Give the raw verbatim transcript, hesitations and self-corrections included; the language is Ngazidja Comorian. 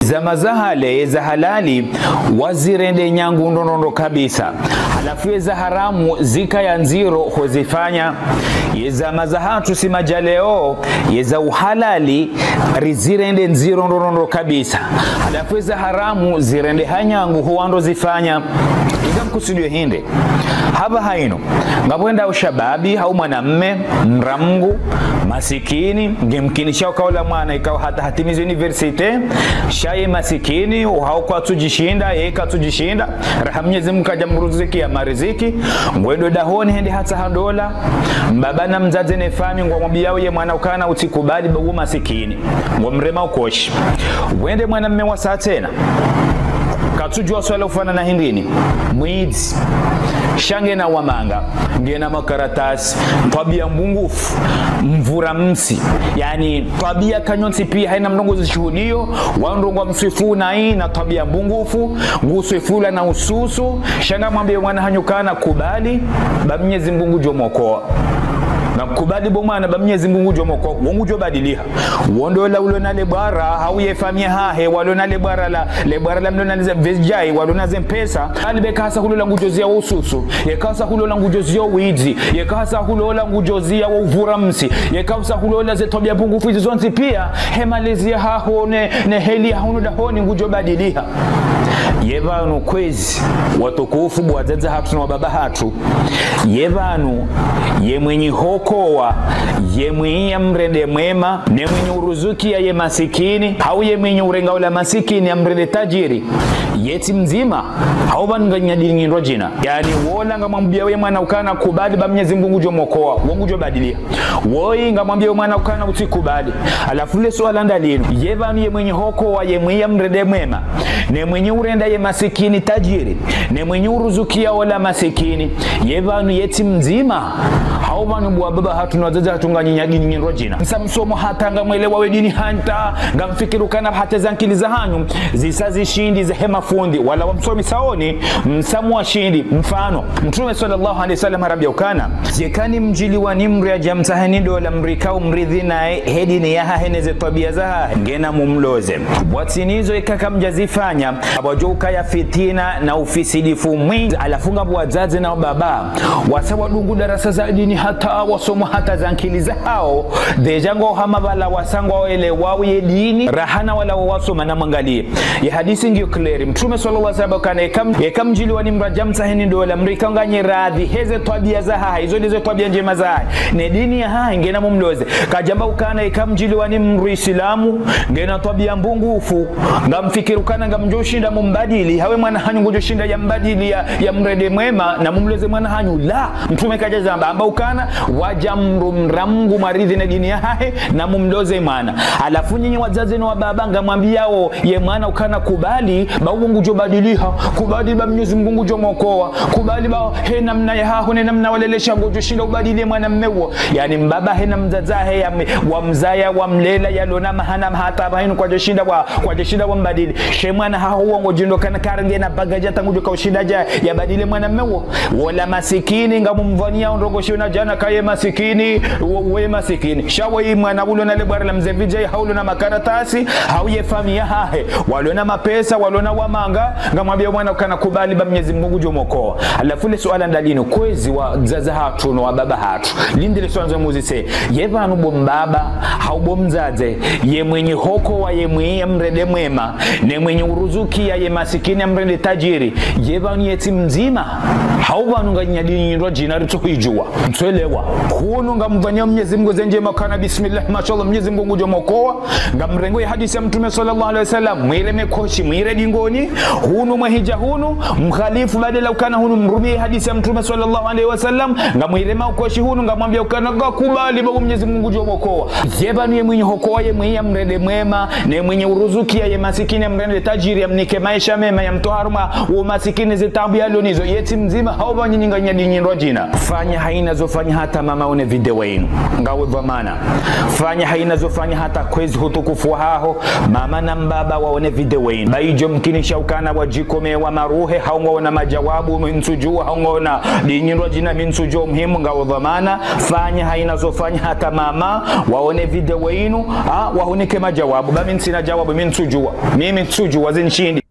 Zama za hale, ye za halali, wazirende nyangu ndrondrondro kabisa. Halafu ye za haramu, zikaya ndziro hozifanya. Ye zama zahatru si madja leo, ye za uhalali, rizirende ndziro ndrondrondro kabisa. Halafu ye za haramu, zirende ha nyangu ho wandru zifanya. Ika mkusudio hindri. Hapvaha inu, ngapvo enda ushababi, hau mwanamme, mdra Mngu, masikini, ngemkinisha uka ola mwana, ikao hata hatimiza université, sha ye masikini, hau kwatsudjishinda, ye katsudjishinda, raha Mnyezi Mngu kadja mruzukiya mariziki, ngwendo dahoni hende hatsaha ndola, mbaba na mdzadze ne fami, ngwamwambiyao ye mwana ukana utsikubali ba uwo masikini, ngwamrema ukoshi. Wende mwanamme wa sa tsena, katsudjua swala ufanana hindrini, mwidzi, sha ngena wa manga, ngena makaratasi, twabia mbungufu, mvura msi. Yaani, twabia kanyontsi pia, haina mndru nguzishuhudio, wandru ngwamswifu na ina twabia mbungufu, nguswifula na ususu, sha ngamwambie mwana hanyu kana kubali, ba Mnyezi Mngu ngudjo mokoa. Na kubali bo mwana, ba Mnyezi Mngu ngudjo mokoa, wo ngudjo badiliha. Wo ndo ola ulo na le bwara, hau ye fami yahahe, walo na le bwara la, le bwara la mlo na le za vejai, walo na ze mpesa. Ali be kasa hulola ngudjo zia wo ususu, ye kasa hulola ngudjo zia wo widzi, ye kasa hulola ngudjo zia wo uvura msi, ye kasa hulola ze twabia mbungufu izi zontsi pia, he malezi yahaho ne, ne heli ya hunu dahoni ngudjo badiliha. Ye pvanu kwezi, watukufu bo wadzadze hatru na wababa hatru, ye pvanu, ye mwenye hokowa, ye mwenye ya mrende mwema, ne mwenye uruzukiya ye masikini, hau ye mwenye urenga ola masikini ya mrende tajiri, ye tsi mdzima, hau pvanu nganyina dini nyindrwadjina. Yaani, wola ngamwambia we mwana ukana kubali ba Mnyezi Mngu ngudjo mokoa, wo ngudjo badiliha. Woyi ngamwambia we mwana ukana utsikubali. Halafu le suala ndalinu, ye pvanu ye mwenye hokowa, ye mwenye ya mrende mwema, ne mwenye urenda ye masikini tajiri, ne mwenye uruzukiya ola masikini, ye pvanu ye tsi mdzima, hau pvanu bo wababa hatru na wadzadze hatru nganyina dini nyindrwadjina. Msa msomo hata ngamwelewa we dini hata, ngamfikiri ukana hata ze ankili zahanyu, zisa zishindi ze he mafundi, wala wamsomisaoni, msa mwashindi, mfano. Mtrume swallallahu alayhi wasallam harambia ukana, yeka ni mdjiliwa ni mdru yadja mtsaheni ndola mdru ikao mridhi naye he dini yahahe ne ze twabia zahahe, ngena mumloze. Bwatsi nizo ika kamdjazifanya, apvo djo ukaya fitina na ufisidifu mwindji. Halafu ngapvo wadzadze na wababa, wasa wadungu darasa za dini hata wasomo hata ze ankili zahao, déjà ngo hama pvala wasa ngwaelewao ye dini, raha na wala wasoma na mwangalie. Ye hadisi ngiyo clair. Mtrume swallallahu alayhi wasallam kana yeka m-, yeka mdjiliwa ni mdru yadja mtsaheni ndola, mdru ikao nganyi radhi he ze twabia zahahe, izo ndizo twabia ndjema zahahe, ne dini yahahe, ngena mumloze. Kadjamba ukana yeka mdjiliwa ni mdru Isilamu, ngena twabia mbungufu, ngamfikiri ukana ngamdjo shinda mumbadili, hau we mwana hanyu ngudjo shinda ya mbadili ya, ya mrende mwema, na mumloze mwana hanyu, la. Mtrume kadjazamba, hamba ukana, wadja mdru mdra Mngu mwaridhi ne dini yahahe, na mumloze mwana. Halafu nyinyi wadzadze na wababa ngamwambiao ye mwana ukana kubali, ba wo ngudjo badiliha, kubali ba Mnyezi Mngu ngudjo mokoa, kubali ba he namna yahaho ne namna walelesha ngudjo shinda ubadili ye mwanamme wo. Yaani mbaba he na mdzadze he ya m-, wamzaya, wamlela, yalo na mahana hata pvahanu kwadjo shinda wa, kwadjo shinda wambadili. She mwana haho wo ngodjo ndo kana karenge na bagaja tangu djo kaushinda dja yabadili mwanamme wo. Wola masikini ngamumvaniya ndrongo shiona djana kaye masikini, wo, we masikini. Sha woyi mwana ulo na le bwara la mze vijai, hau ulo na makaratasi, hau ye fami yahahe, walo na mapesa, walo na wa manga, ngamwambia mwana ukana kubali ba Mnyezi Mngu ngudjo mokoa. Halafu le suala ndalinu, kwezi wadzadze hatru na wababa hatru. Lindi le suala nzo muzise, ye pvanu bo mbaba, hau bo mdzadze, ye mwenye hokowa ye mwenye ya mrende mwema, ne mwenye uruzukiya ye masikini ya mrende tajiri, ye pvanu ye tsi mdzima, hau pvanu nganyina dini nyindrwadjina ritsohuidjua. Mtsuelewa. Hunu ngamfanyao Mnyezi Mngu ze ndjema kana bismillah, mashallah, Mnyezi Mngu ngudjo mokoa. Ngamrengo ye hadisi ya Mtrume swallallahu alayhi wasallam, mwireme koshi, mwire dingoni. Hunu mwehidja hunu, mkhalifu badala ukana hunu mrumie ye hadisi ya Mtrume swallallahu alayhi wasallam, ngamwirema ukoshi hunu, ngamwambia ukana kakubali ba wo Mnyezi Mngu ngudjo mokoa. Ye pvanu ye mwenye hokowa ye mwenye ya mrende mwema, ne mwenye uruzukiya ye masikini ya mrende tajiri ya mnike maesha mema ya mtowe harumwa wo masikini ze taabu yalo nizo, ye tsi mdzima, hau pvanu nyinyi nganyina dini nyindrwadjina. Fanya haina zo fanya hata mama waone video inu. Ngawe dhwamana. Fanya haina zo fanya hata kwezi hutukufu haho, mama na mbaba waone video inu. Ba idjo mkinisha ukana wadjikome wa maruhe, hau ngwaona majawabu mi ntsudjua, hau ngwaona dinyirwa djina mi ntsudjua muhimu, ngawe dhwamana. Fanya haina zo fanya hata mama waone video inu, ah, wahunike majawabu. Ba mi ntsina jawabu, mi ntsudjua. Mimi ntsudjua zinshindi.